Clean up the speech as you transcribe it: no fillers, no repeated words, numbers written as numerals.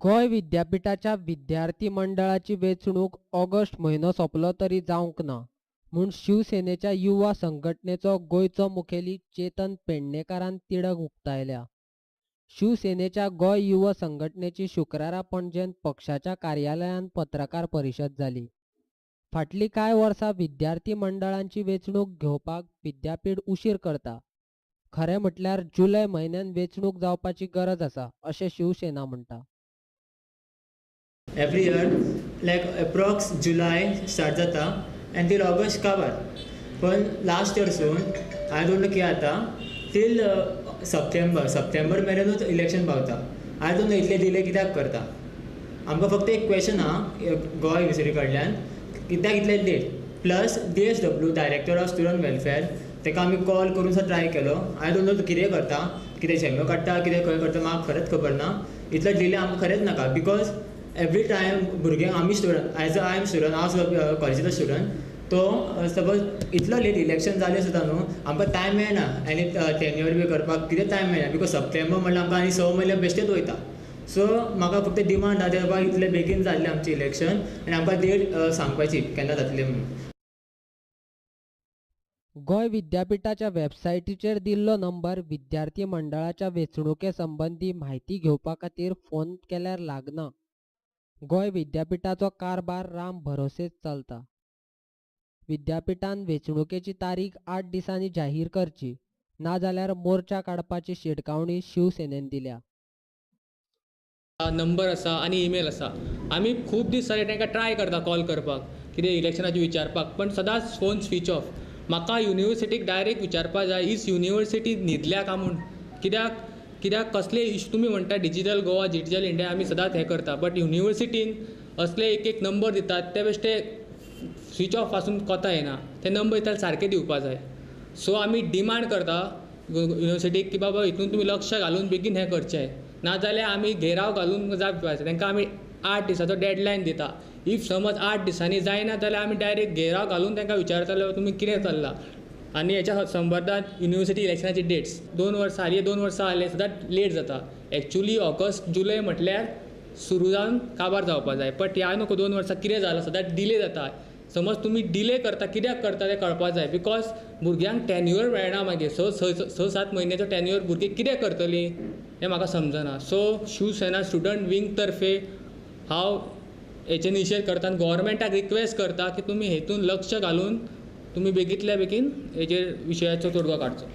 गोंय विद्यापीठाच्या विद्यार्थी मंडळाची वेंचणूक ऑगस्ट म्हयनो सोंपलो तरी जावंक ना म्हूण शिवसेनेच्या युवा संघटनेचो गोंयचो मुखेली चेतन पेडणेकारान तिडक उक्तायल्या. शिवसेनेच्या गोंय युवा संघटनेची शुक्रारा पणजेंत पक्षाच्या कार्यालयांत पत्रकार परिशद जाली. फाटलीं कांय वर्सां विद्यार्थी मंडळांची वेंचणूक घेवपाक विद्यापीठ उशीर करता. खरें म्हटल्यार जुलय म्हयन्यांत वेंचणूक जावपाची गरज आसा अशें शिवसेना म्हणटा. Every year like approx July start जाता आनी टील ऑगस्ट काबार. पण लास्ट इयरसून I don't know कितें जाता टील सप्टेंबर सप्टेंबर मेरेनूच इलेक्शन पावता. I don't know इतले डिले कित्याक करता. आमकां फक्त एक क्वेश्चन आहा गोवा युनिवर्सिटी कडल्यान, कित्याक इतले late. Plus DSW director of student welfare ताका आमी कॉल करून सुद्दां ट्राय केलो. I don't know कितें करता, कितें झेमे काडटा, कितें खंय करता, म्हाका खरेंच खबर ना. इतलो डिले आमकां खरेंच नाका because every time भुरग्यांक आमी student as a I am student, हांव सुद्दां कॉलेजीचो स्टुडंट, तो सपोज इतलो लेट इलेक्शन जालें सुद्दां न्हू आमकां टायम मेळना आनी टेन्युअर बी करपाक कितें टायम मेळना because सप्टेंबर म्हणल्यार आमकां आनी 6 म्हयने बेश्टेच वयता. सो म्हाका फक्त डिमांड आहा ते बाबा इतले बेगीन जाल्लें आमचें इलेक्शन आनी आमकां डेट सांगपाची केन्ना जातली म्हणून. गोंय विद्यापीठाच्या वेबसायटीचेर दिल्लो नंबर विद्यार्थी मंडळाच्या वेंचणुके संबंदी म्हायती घेवपा खातीर फोन केल्यार लागना. गोंय विद्यापीठाचो कारभार राम भरोसेच चलता. विद्यापीठान वेंचणुकेची तारीख 8 दिसांनी जाहीर करची, नाजाल्यार मोर्चा काडपाची शिटकावणी शिवसेनेन दिल्या. नंबर आसा आनी ईमेल आसा. आमी खूब दीस जाले तांकां ट्राय करता कॉल करपाक, कितें इलेक्शनाचें विचारपाक, पण सदांच फोन स्विच ऑफ. म्हाका युनिवर्सिटीक डायरेक्ट विचारपाक जाय, is university न्हिदल्या काय म्हूण. कित्याक कित्याक कसले इशू तुमी म्हणटा डिजिटल गोवा डिजिटल इंडिया आमी सदांच हें करता, बट युनिवर्सिटीन असले एक एक नंबर दितात ते बेश्टे स्विच ऑफ आसून कोता येना. ते नंबर दिता सारके दिवपा जाय. सो आमी डिमांड करता युनिवर्सिटीक की बाबा हितून तुमी लक्ष घालून बेगीन हें करचें, नाजाल्यार आमी घेराव घालून जाप तांकां आमी 8 दिसाचो डेडलायन दिता. If समज 8 दिसांनी जायना जाल्यार आमी डायरेक्ट घेराव घालून तांकां विचारतले तुमी कितें चल्लां. आनी हेच्या संबंदांत युनिवर्सिटी इलेक्शनाची डेट्स 2 वर्सां आली, 2 वर्सां आले, सदांच लेट जाता. एक्चुली ऑगस्ट जुलय म्हटल्यार सुरू जावन काबार जावपा जाय, बट ह्या नको 2 वर्सां कितें जालां सदांच डिले जाता. समज तुमी डिले करता कित्याक करता तें कळपा जाय because भुरग्यांक टेन्युअर मेळना मागीर 6-7 म्हयन्याचो टेन्युअर भुरगीं कितें करतलीं हें म्हाका समजना. सो शिवसेना स्टुडंट विंग तर्फे हांव हेचे निशेध करता आनी गोवोरमेंटाक रिक्वेस्ट करता की तुमी हेतून लक्ष घालून तुमी बेगींतल्या बेगीन हेजेर विशयाचो तोडगो काडचो.